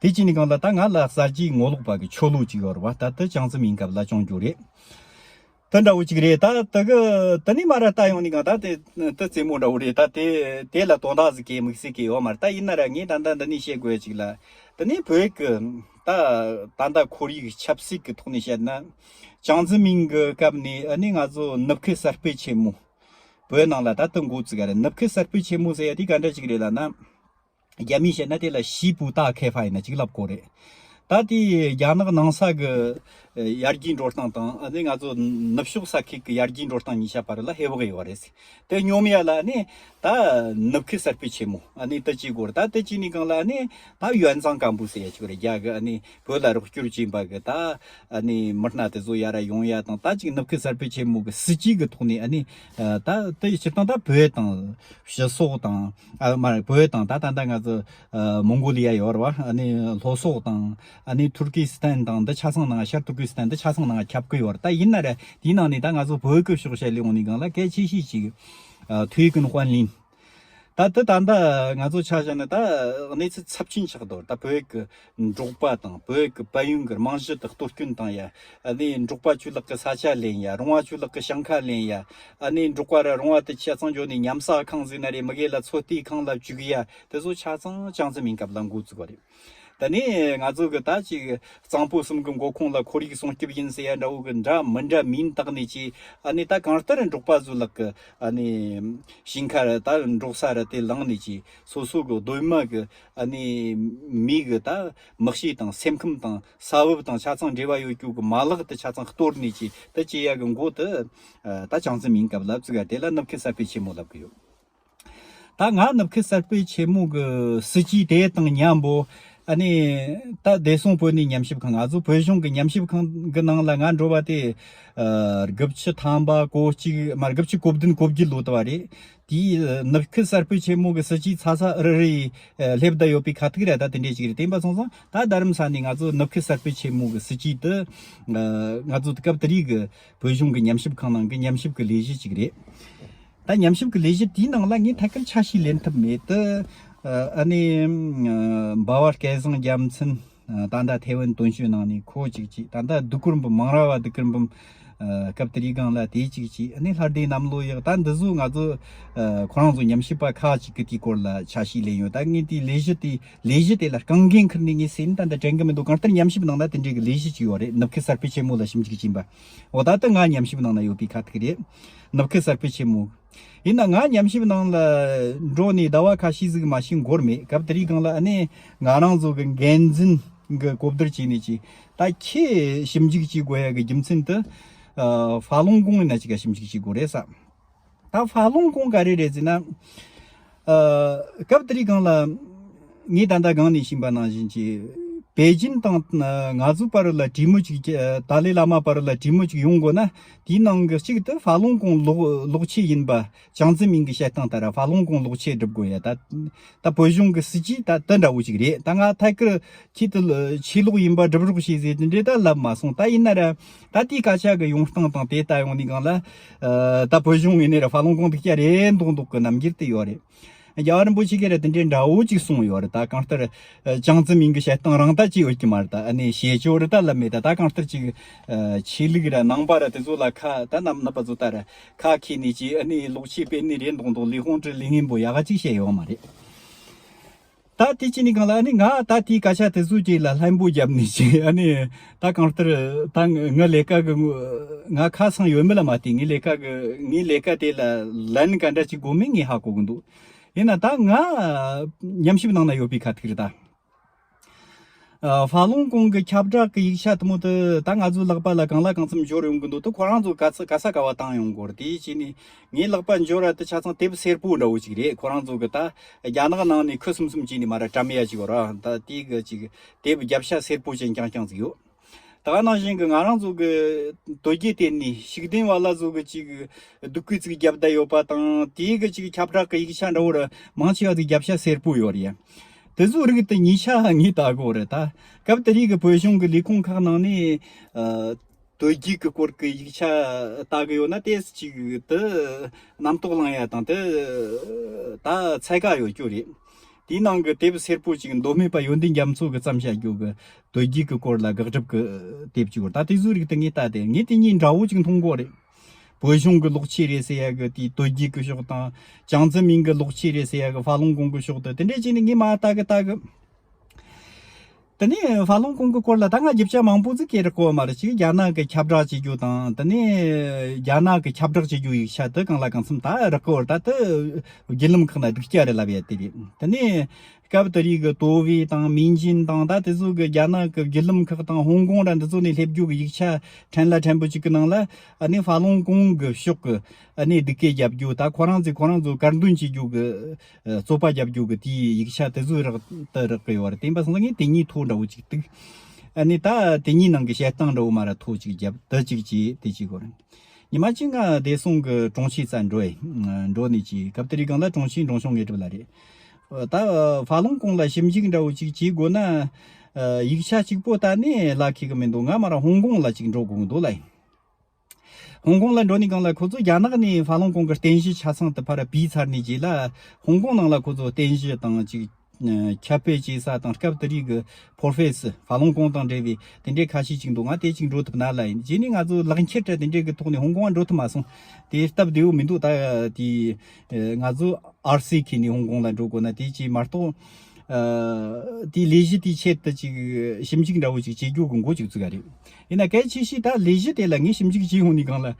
དེ་བྱས་ནས་གང་ལ་ད་ང་ལ་གསར་བརྗེའི་ངོ་ལོག་པ་གི་ཆོ་ལོ་ཅིག་ཡོད་རེད་བ། ད་དེ་ཅང་ཙེ་མིན་སྐབས་ལ་བྱུང་རྒྱུ་རེད། དེ་འདྲ་བོ་ཅིག་རེད། ད་དེ་གི་དེ་ནས་མར་ལྟ་ཡོང་ནས་གང་ད་དེ་དེ་རྩེད་མོ་འདྲ་བོ་རེད། ད་དེ་དེ་ལ་དོན་དག་ཟིག་གི་དམིགས་བསལ་གི་ཡོད་མ་རེད། ད་ཡིན་ན་ར་ངས་ད་ལྟ་འདི་ནས་བཤད་དགོས་ཡ་ཅིག་ལ། དེ་ནས་བོད་གི་ད་ད་ལྟ་ཁོར་ཡུག་ཆབ་སྲིད་ཀྱི་ཐོག་ནས་བཤད་ན། ཅང་ཙེ་མིན་གྱི་སྐབས་ནས་ཨ་ནི་ང་ཚོ་ནུབ་ཁུལ་གསར་སྤེལ་ཆེན་མོ། བོད་ནང་ལ་ད་དུང་འགོ་བཙུགས་ཡ་རེད། ནུབ་ཁུལ་གསར་སྤེལ་ཆེན་མོ་ཟེར་ཡ་དེ་ག་འདྲ་ཅིག་རེད་ལབ་ན། རྒྱ་མིས་བཤད་ན་དེ་ལ་西部大开发ཡིན་ན་ཅིག་ལབ་དགོས་རེད། ད་དེ་རྒྱ་ནག་ནང་ས་གི་ཡར་རྒྱས་འགྲོ་སྟངས་དང་ཨ་ནི་ང་ཚོ་ནུབ་ཕྱོགས་ས་ཁུལ་གྱི་ཡར་རྒྱས་འགྲོ་སྟངས་གཉིས་ཆ་བར་ལ་ཧེ་བག་ཡོད་རེད། དེ་སྙོམས་ཡ་ལ་ནི་ད་ནུབ་ཁུལ་གསར་སྤེལ་ཆེན་མོ་ཨ་ནི་ད་ཅིག་དགོས་རེད། ད་དེ་ཅིག་ནས་གང་ལ་ནི་ད་ཡོན་ཙང་ཀན་པོ་ཟེར་ཡ་ཅིག་རེད། རྒྱ་གི་ཨ་ནི་བོད་ལ་རོགས་སྐྱོར་བྱེད་པ་གི་ད་ཨ་ནི་མི་སྣ་དེ་ཚོ་ཡར་ར་ཡོང་ཡ་དང་། ད་ཅིག་ནུབ་ཁུལ་གསར་སྤེལ་ཆེན་མོ་གི་སྲིད་ཇུས་གི་ཐོག་ནས་ཨ་ནི་ད་དེ་སྤྱིར་བཏང་ད་བོད་དང་ཕྱི་སོག་དང་ཨ་མ་རེད། བོད་དང་ད་ད་ལྟ་ང་ཚོ་མོང་གོ་ལི་ཡ་ཡོད་རེད་བ། ཨ་ནི་ལྷོ་སོག་དང་ཨ་ནི་ཐུར་ཀི་སི་ཐན་དང་འདི་ཆ་ཚང་ནང་ཤར་ཐུར་ཀི་སི་ཐན་འདི་ཆ་ཚང་ནང་ཁྱབ་ཀྱི་ཡོད་རེད། ད་ཡིན་ན་ར་དེའི་ནང་ནས་ད་ང་ཚོ་བོད་ཀྱི་ཕྱོགས་བཤད་ལས་འོང་ནས་གང་ལ་གལ་ཆེ་ཤོས་ཅིག་ཐུའུ་ཀུན་ཧོན་ལིན། ད་ལྟ་ད་ལྟ་ང་ཚོ་ཆ་བཞག་ན་ད་གནས་ཚུལ་ཚབས་ཆེན་ཆགས་འདུག་ད་བོད་ཀྱི་འབྲོག་པ་དང་བོད་ཀྱི་དཔལ་ཡོན་གྱི་རྨང་གཞི་དག་གཏོར་སྐྱོན་བཏང་ཡ། ཨ་ནི་འབྲོག་པ་ཆོས་ལག་གི་ས་ཆ་ལེན་ཡ། རོང་བ་ཆོས་ལག་གི་ཞིང་ཁ་ལེན་ཡ། ཨ་ནི་འབྲོག་པ་ར་རོང་བ་དེ་ཆ་ཚང་འཇོག་ནས་ཉམས་ས་ཁང་ཟིག་ན་རེ་མི་སྒེར་ལ་ཚོད་ལྟའི་ཁང་ལ་བཅུག་ཡ། དེ་ཚོ་ཆ་ཚང་ཅང་ཙེ་མིན་སྐབས་ལ་འགོ་བཙུགས་པ་རེད། ད་ནི་ང་ཚོ་གི་ད་ཅིག་གཙང་པོ་གསུམ་གི་འགོ་ཁུངས་ལ་ཁོར་ཡུག་སྲུང་སྐྱོབ་ཡིན་ཟེར་ཡ་འདྲ་བོ་གི་འདྲ་མི་འདྲ་མིན་བཏགས་ནས་ཅིག་ཨ་ནི་ད་གང་ལྟར་འབྲོག་པ་ཚོ་ལག་གི་ཨ་ནི་ཞིང་ཁ་ར་ད་འབྲོག་ས་ར་དེ་བླངས་ནས་ཅིག་སོ་སོ་གི་གདོད་མ་གི་ཨ་ནི་མི་གི་ད་མི་གཤིས་དང་སེམས་ཁམས་དང་ས་བབ་དང་ཆ་ཚང་འབྲེལ་བ་ཡོད་རྒྱུ་གི་མ་ལག་དེ་ཆ་ཚང་གཏོར་ནས་ཅིག་ད་ཅི་ཡ་གི་མགོ་དེ་ད་ཅང་ཙི་མིན་སྐབས་ལབ་ཙི་ག་དེ་ལ་ནུབ་ཁའི་གསར་སྤེལ་ཆེན་མོ་ལབ་གི་ཡོད། ད་ང་ནུབ་ཁའི་གསར་སྤེལ་ཆེན་མོ་གི་སྲིད་ཇུས་དེ་དང་མཉམ་པོ་ཨ་ནི་ད་བདེ་སྲུང་བོད་གནས་ཉམས་ཞིབ་ཁང་ང་ཚོ་བོད་གཞུང་གི་ཉམས་ཞིབ་ཁང་གི་ནང་ལ་ང་འགྲོ་བ་དེ་དགུ་བཅུ་ཐམ་པ་གོ་གཅིག་མ་དགུ་བཅུ་གོ་བདུན་གོ་བརྒྱད་ལོ་དུ་བ་རེད། དེའི་ནུབ་ཁའི་གསར་སྤེལ་ཆེན་མོ་གི་སྲིད་ཇུས་ཚ་ཚ་རི་རི་སླེབས་བསྡད་ཡོད་པའི་ཁ་ཐུག་རེད། ད་དེ་འདྲས་ཅིག་རེད། བསྟན་པ་སོང་ཙང་ད་རྡ་རམ་ས་ནས་ང་ཚོ་ནུབ་ཁའི་གསར་སྤེལ་ཆེན་མོ་གི་སྲིད་ཇུས་དེ་ང་ཚོ་སྐབས་དེ་རིགས་ཀྱི་བོད་གཞུང་གི་ཉམས་ཞིབ་ཁང་ནང་གི་ཉམས་ཞིབ་ཀྱི་ལས་གཞི་ཅིག་རེད། ད་ཉམས་ཞིབ་ཀྱི་ལས་གཞི་དེའི་ནང་ལ་ངས་ཐད་ཀར་ཆ་ཤས་ལེན་ཐུབ་མེད་དུ། ཨ་ནི་འབའ་བ་སྐལ་བཟང་རྒྱལ་མཚན། ད་ལྟ་ཐེ་ཝན་དོན་གཅོད་ནང་ནས་ཁོ་གཅིག་གཅིག་ད་ལྟ་དུ་ཀུར་འབུམ་མང་ར་བ་དུ་ཀུར་འབུམ། སྐབས་དེ་རིང་སྒང་ལ་དེ་གཅིག་གཅིག་ཨ་ནི་ལྷ་སྡེ་གནམ་ལོ་ཡག་ད་འདི་ཚོ་ང་ཚོ་ཁོ་རང་ཚོ་ཉམས་ཞིབ་པ་ཁག་ཅིག་གི་དེའི་སྐོར་ལ་ཆ་ཤས་ལེན་ཡོད། ད་ངས་དེའི་ལས་གཞི་དེ་ལས་གཞི་དེ་ལ་རྐང་འགན་འཁུར་ནས་ངས་ཟེར་ནི་ད་ལྟ་དྲན་གི་མི་འདུག་གང་ལྟར་ཉམས་ཞིབ་ནང་ལ་དེ་འདྲའི་གི་ལས་གཞི་ཅིག་ཡོད་རེད། ནུབ་ཁའི་གསར་སྤེལ་ཆེན་མོ་ལ་ཞིབ་འཇུག་བྱས་པ། འོ་ད་ལྟ་ང་ཉམས་ཞིབ་ནང་ན་ཡོད་པའི་ཁ་ཐུག་རེད། ནུབ་ཁའི་གསར་སྤེལ་ཆེན་མོ། ཡིན་ན་ང་ཉམས་ཞིབ་ནང་ལ་འགྲོ་ནས་ཟླ་བ་ཁ་ཤས་ཟིག་མ་ཕྱིན་འགོར་མེད། སྐབས་དེ་རིང་སྒང་ལ་ཨ་ནི་ང་རང་ཚོ་གི་འགན་འཛིན་གི་གོ་བསྡུར་བྱས་ནས་ཅིག་ད་ཁྱེད་ཞིབ་འཇུག་བྱེད་དགོས་ཡ་གི་རྒྱུ་མཚན་དེ་ཨ་ཧྥ་ལུང་ཀོང་ཡིན་ན་ཅིག་ག་ཞིབ་འཇུག་བྱེད་དགོས་རེད་ས། ད་ཧྥ་ལུང་ཀོང་ག་རེ་རེད་ཟེར་ན། ཨ་སྐབས་དེ་རིང་སྒང་ལ་ངས་ད་ལྟ་སྒང་ནས་ཕྱིན་པ་ནང་བཞིན་གྱི་པེ་ཅིན་དང་ང་ཚོའི་བར་ལ་གྲོས་མོལ་ཅིག་ཏཱ་ལའི་བླ་མ་བར་ལ་གྲོས་མོལ་ཅིག་ཡོང་དགོས་ན། དེའི་ནང་གི་གཅིག་ཏུ་ཧྥ་ལུང་ཀོང་ལོག་ལོག་ཆོས་ཡིན་པ། ཅང་ཙེ་མིན་གྱི་བཤད་སྟངས་ལྟར་ཧྥ་ལུང་ཀོང་ལོག་ཆོས་སྒྲུབ་དགོས་ཡ། ད་ད་བོད་གཞུང་གི་སྲིད་ཇུས་ད་དེ་འདྲ་བོ་ཅིག་རེད། ད་ང་ཐད་ཀར་ཁྱེད་དེ་ཆོས་ལོག་ཡིན་པ་སྒྲུབ་རོགས་བྱེད་ཟེར་དེ་འདྲས་ད་ལབ་མ་སོང་། ད་ཡིན་ན་ར་ད་དེའི་སྐད་ཆ་གི་ཡོང་སྟངས་དང་དེ་ལྟ་ཡོང་ནི་སྒང་ལ་ད་བོད་གཞུང་ངོས་ནས་ར་ཧྥ་ལུང་ཀོང་དེ་སྐྱ་རེད་མདོག་མདོག་གི་རྣམ་འགྱུར་དེ་ཡོད་རེད། རྒྱལ་བ་རིན་པོ་ཆེ་གིས་ར་དེ་འདྲའི་འདྲ་བོ་ཅིག་གསུངས་ཡོད་རེད། ད་གང་ལྟར་ཅང་ཙེ་མིན་གྱི་བཤད་སྟངས་རང་ད་ཅིག་ཡོད་ཀྱི་མ་རེད། ད་ཨ་ནི་བཤད་ཆོག་རེད་ད་ལབ་མེད། ད་ད་གང་ལྟར་ཅིག་ཆོས་ལུགས་ར་ནང་པ་ར་དེ་ཚོ་ལ་ཁ་ད་ནམ་ནབ་པ་ཚོ་ད་ར་ཁ་ཁེ་ནས་ཅིག་ཨ་ནི་ལོག་ཆོས་སྤེལ་ནི་རེད་མདོག་མདོག་ལས་ཁུངས་ཀྱི་ལས་ངན་པོ་ཡག་ག་ཅིག་བཤད་ཡོད་མ་རེད། ད་དེ་ཅི་ནི་གང་ལ་ཨ་ནི་ང་ད་དེའི་སྐད་ཆ་དེ་ཚོ་ཅིག་ལ་ལྷན་པོ་བརྒྱབ་ནས་ཅིག་ཨ་ནི་ད་གང་ལྟར་ད་ངའི་ལས་ཀ་གི་ང་ཁ་སང་ཡོད་མེད་ལ་མ་བལྟས། ངའི་ལས་ཀ་གི་ངའི་ལས་ཀ་དེ་ལ་ལན་ག་འདྲ་ཅིག་དགོས་མིན་ངས་ཧ་གོ་གི་འདུག་ཡིན་ན་ད་ང་ཉམས་ཞིབ་ནང་ན་ཡོད་པའི་ཁ་ཐུག་རེད་ད། ཨ་ཧྥ་ལུང་ཀོང་གི་ཁྱབ་བསྒྲགས་ཀྱི་ཡིག་ཆ་དེ་མོ་དེ་ད་ང་ཚོའི་ལག་པ་ལ་གང་ལ་གང་འཚམ་འབྱོར་ཡོང་གི་འདུག་ད་ཁོ་རང་ཚོ་ག་ས་ག་ས་ག་བ་བཏང་ཡོང་གི་རེད། དེ་བྱས་ནས་ངའི་ལག་པ་འབྱོར་བ་དེ་ཆ་ཚང་དེབ་སེར་པོ་འདྲ་བོ་ཅིག་རེད། ཁོ་རང་ཚོ་གི་ད་རྒྱ་ནག་ནང་ནས་ཁུ་སིམ་སིམ་བྱས་ནས་མ་ར་བཀྲམ་ཡ་ཅིག་ཡོད་ར། ད་དེ་གི་ཅིག་དེབ་རྒྱབ་ཤ་སེར་པོ་ཅན་རྐྱང་རྐྱང་ཅིག་ཡོད། ད་ག་ནང་བཞིན་གི་ང་རང་ཚོ་གི་དོལ་རྒྱལ་དེ་ནས་ཤུགས་ལྡན་བ་ལ་ཚོ་གི་ཅིག་སྡུག་སྐུལ་ཅིག་རྒྱབ་བསྡད་ཡོད་པ་དང་། དེ་གི་ཅིག་ཁྱབ་བསྒྲགས་ཀྱི་ཡིག་ཆ་འདྲ་བོ་ར་མང་ཆེ་བ་ཅིག་རྒྱབ་ཤ་སེར་པོ་ཡོད་རེད། དེ་ཚོའི་རིགས་དེ་ཉིས་ཆ་ངས་ལྟ་གོ་རེད། ད་སྐབས་དེ་རིགས་ཀྱི་བོད་གཞུང་གི་ལས་ཁུངས་ཁག་ནང་ནས་ཨ་དོལ་རྒྱལ་གྱི་སྐོར་གྱི་ཡིག་ཆ་ལྟ་གི་ཡོད་ན་དེ་ཅིག་དེ་རྣམ་རྟོག་ལངས་ཡ་དང་དེ་ད་ཚད་ག་ཡོད་རྒྱུ་རེད། དེའི་ནང་གི་དེབ་སེར་པོ་ཅིག་མདོ་སྨད་པ་ཡོན་ཏན་རྒྱ་མཚོ་གིས་བརྩམས་བཞག་རྒྱུ་གི་དོལ་རྒྱལ་གྱི་སྐོར་ལ་དགག་སྒྲུབ་ཀྱི་དེབ་ཅིག་ཡོད། ད་དེ་ཚོའི་རིགས་དེ་ངས་ལྟ་དེ་ངས་དེ་གཉིས་འདྲ་བོ་ཅིག་མཐོང་གོ་རེད། བོད་གཞུང་གི་ལོག་ཆོས་རེད་ཟེར་ཡ་གི་དེའི་དོལ་རྒྱལ་གྱི་ཕྱོགས་དང་ཅང་ཙེ་མིན་གྱི་ལོག་ཆོས་རེད་ཟེར་ཡ་གི་ཧྥ་ལུང་ཀོང་གི་ཕྱོགས་དེ་དེ་འདྲས་བྱས་ནས་ངས་མ་ལྟ་གི་ལྟ་གི། དེ་ནས་ཧྥ་ལུང་ཀོང་གི་སྐོར་ལ་ད་ང་རྒྱབ་ཆ་མང་པོ་ཟིག་སྐྱེལ་རག་གོ་མ་རེད། ཅིག་རྒྱ་ནག་གི་ཁྱབ་བསྒྲགས་བྱེད་རྒྱུ་དང་། དེ་ནས་རྒྱ་ནག་གི་ཁྱབ་བསྒྲགས་བྱེད་རྒྱུ་ཡིག་ཆ་དེ་གང་ལ་གང་འཚམ་ད་རག་གི་ཡོད་རེད། ད་དེ་བརྒྱུད་ལམ་ཁག་ན་སྡུག་ཅག་རེད་ལབ་ཡ་དེ་རེད། དེ་ནས་སྐབས་དེ་རིགས་ཀྱི་ཏོ་ཝེ་དང་མིན་ཅིན་དང་ད་དེ་ཚོ་གི་རྒྱ་ནག་གི་བརྒྱུད་ལམ་ཁག་དང་ཧོང་ཀོང་ར་འདི་ཚོ་ནས་སླེབས་རྒྱུ་གི་ཡིག་ཆ་ཕྲན་ལ་ཕྲན་བུ་ཅིག་གི་ནང་ལ་ཨ་ནི་ཧྥ་ལུང་ཀོང་གི་ཕྱོགས་ཀྱི་ཨ་ནི་སྡུག་སྐད་རྒྱབ་རྒྱུ། ད་ཁོ་རང་ཚོས་ཁོ་རང་ཚོ་དཀར་འདོན་བྱེད་རྒྱུ་གི་རྩོད་པ་རྒྱབ་རྒྱུ་གི་དེའི་ཡིག་ཆ་དེ་ཚོ་རག་ཏུ་རག་གི་ཡོད་རེད། དེ་ཡིན་པ་སོང་ཙང་ངས་དེ་གཉིས་ཐོ་འདྲ་བོ་ཅིག་གཏུགས། ཨ་ནི་ད་དེ་གཉིས་ནང་གི་བཤད་སྟངས་འདྲ་བོ་མ་ར་ཐོ་ཅིག་བརྒྱབ། དེ་གཅིག་བྱས་དེ་གཅིག་གོ་རེད། ཉི་མ་གཅིག་ང་བདེ་སྲུང་གི་དྲུང་ཆེ་རྩར་འགྲོ་ཡི། འགྲོ་ནས་ཅིག་སྐབས་དེ་རིང་སྒང་ལ་དྲུང་ཆེ་འབྲོང་ཆུང་ངེས་གྲུབ་ལགས་རེད། ད་ཧྥ་ལུང་ཀོང་ལ་ཞིབ་འཇུག་འདྲ་བོ་ཅིག་བྱེད་དགོས་ན། ཡིག་ཆ་གཅིག་པོ་ད་ནི་ལ་ཁེ་གི་མི་འདུག་ང་མ་ར་ཧོང་ཀོང་ལ་ཅིག་འགྲོ་དགོས་འདུག་ལ་ཡིན། ཧོང་ཀོང་ལ་འགྲོ་ནས་སྒང་ལ་ཁོ་ཚོ་རྒྱ་ནག་ནས་ཧྥ་ལུང་ཀོང་གི་རྟེན་གཞི་ཆ་ཚང་དུ་ཕར་བུད་ཚར་ནས་རྗེས་ལ་ཧོང་ཀོང་ནང་ལ་ཁོ་ཚོ་རྟེན་གཞི་དང་ཅིག་ཁྱབ་སྤེལ་བྱེད་ས་དང་སྐབས་དེ་རིགས་ཀྱི་ཕོར་ཧྥེ་སི་ཧྥ་ལུང་ཀོང་དང་འབྲེལ་བའི་དེ་འདྲའི་ཁ་ཤས་ཅིག་འདུག་ང་དེ་ཅིག་འགྲོ་ཐུབ་ན་ལ་ཡིན། རྗེས་ནས་ང་ཚོ་ལག་འཁྱེར་དྲ་དེ་འདྲའི་གི་ཐོག་ནས་ཧོང་ཀོང་ང་འགྲོ་ཐུབ་མ་སོང་། དེ་སྟབས་བདེ་བོ་མི་འདུག་ད་དེ་ང་ཚོ་ཨར་སི་ཁྱེར་ནས་ཧོང་ཀོང་ལ་འགྲོ་དགོས་ན་དེ་ཅིག་མ་གཏོགས། ཨ། དེའི་ལས་གཞི་དེའི་ཆེད་དུ་ཅིག་ཞིབ་འཇུག་འདྲ་བོ་ཅིག་བྱེད་རྒྱུ་གི་འགོ་ཅིག་བཙུགས་ཡ་རེད། ཡིན་ན་གལ་ཆེ་ཤོས་ད་ལས་གཞི་དེ་ལ་ངས་ཞིབ་འཇུག་བྱས་ཡོང་ནས་སྒང་ལ།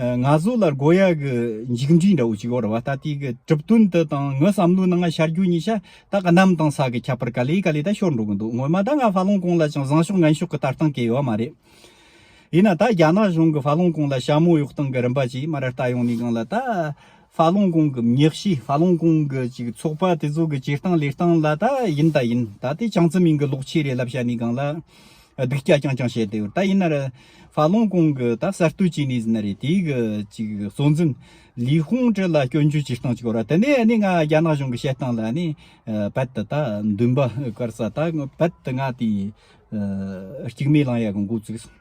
ཨ། ང་ཚོ་ལ་དགོས་ཡ་གི་མཇུག་འབྲས་འདྲ་བོ་ཅིག་ཡོད་རེད་བ། ད་དེ་གི་གྲུབ་དོན་དེ་དང་ངའི་བསམ་བློའི་ནང་ང་ཤར་རྒྱུ་གཉིས་ཆ་ད་གནམ་དང་ས་གི་ཁྱད་པར་ག་ལེ་ག་ལེ་ད་ཤོར་འགྲོ་གི་འདུག་སྔོན་མ་ད་ང་ཧྥ་ལུང་ཀོང་ལ་ཅང་བཟང་ཕྱོགས་ངན་ཕྱོགས་གི་ལྟ་སྟངས་གང་ཡོད་མ་རེད། ཡིན་ན་ད་རྒྱ་ནག་གཞུང་གི་ཧྥ་ལུང་ཀོང་ལ་ཞྭ་མོ་གཡོག་སྟངས་ཀྱི་རིམ་པ་ཅིག་མར་ལྟ་ཡོང་ནས་སྒང་ལ། ད་ཧྥ་ལུང་ཀོང་གི་མྱི་གཤིས། ཧྥ་ལུང་ཀོང་གི་ཅིག་ཚོགས་པ་དེ་ཚོ་གི་བྱེད་སྟངས་ལས་སྟངས་ལ་ད་ཡིན་ད་ཡིན། ད་དེ་ཅང་ཙི་མིན་གི་ལོག་ཆོས་རེད་ལབ་བྱ་ནས་སྒང་ལ་སྡུག་ཅག་རྐྱང་རྐྱང་བཤད་བསྡད་ཡོད། ད་ཡིན་ན་ར་ཧྥ་ལུང་ཀོང་གི་ད་གསར་གཏོད་བྱས་ནས་ཟིན་ན་རེད། དེའི་གི་ཅིག་གཙོ་འཛིན་ལི་ཧུང་ཀྲི་ལ་སྐྱོན་བརྗོད་བྱེད་སྟངས་ཅིག་ཡོད་ར། དེ་ནས་ནི་ང་རྒྱ་ནག་གཞུང་གི་བཤད་སྟངས་ལ་ནི་ཨ། རྦད་དེ་ད་འདུན་པ་དཀར་ས། ད་རྦད་དེ་ང་དེ་ཨ། སྐྱུག་མེ་ལངས་ཡ་གི་འགོ་བཙུགས།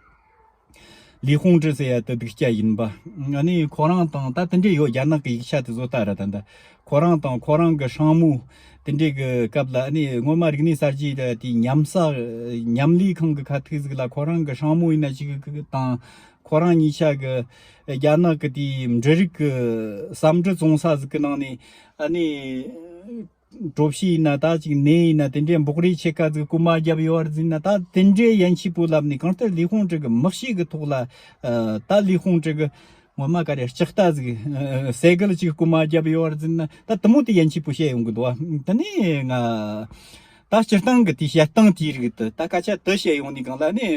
ལི་ཧུང་ཀྲི་ཟེར་ཡ་དེ་སྡུག་ཅག་ཡིན་པ། ཨ་ནི་ཁོ་རང་དང་ད་དེ་འདྲས་ཡོད། རྒྱ་ནག་གི་ཡིག་ཆ་དེ་བཟོ་ལྟ་ར། ད་ད་ཁོ་རང་དང་ཁོ་རང་གི་སྲིང་མོ་དེ་འདྲས་གི་སྐབས་ལ། ཨ་ནི་སྔོན་མ་རིག་གནས་གསར་བརྗེ་དེ་མཉམ་ས་མཉམ་ལས་ཁང་གི་ཁ་ཐུག་ཟིག་ལ་ཁོ་རང་གི་སྲིང་མོ་ཡིན་ན་ཅིག་དང་ཁོ་རང་གཉིས་ཆ་གི་རྒྱ་ནག་གི་དེའི་འབྲུ་རིགས་གི་ཟ་འབྲུ་བཙོང་ས་ཟིག་གི་ནང་ནས། ཨ་ནི། གྲོ་ཕྱེ་ཡིན་ན་ད་ཅིག་ནས་ཡིན་ན་དེ་འདྲའི་འབོག་རིལ་ཕྱེད་ཀ་ཟིག་རྐུ་མ་བརྒྱབ་ཡོད་རེད་ཟེར་ན། ད་དེ་འདྲའི་ཡན་ཆད་པོ་ལབ་ནས། གང་ལྟར་ལི་ཧུང་ཀྲི་གི་མི་གཤིས་ཀྱི་ཐོག་ལ། ཨ། ད་ལི་ཧུང་ཀྲི་གི་ངོ་མ་ག་རེ་ལྕགས་རྟ་ཟིག་ཨ། སེ་གལ་ཅིག་རྐུ་མ་བརྒྱབ་ཡོད་རེད་ཟེར་ན། ད་དེ་མོ་དེ་ཡན་ཆད་པོ་བཤད་ཡོང་གི་འདུག་བ། དེ་ནས་ང་ད་སྤྱིར་བཏང་གི་དེ་བཤད་སྟངས་དེའི་རིགས་དེ། ད་སྐད་ཆ་དེ་བཤད་ཡོང་ནས་སྒང་ལ་ནི།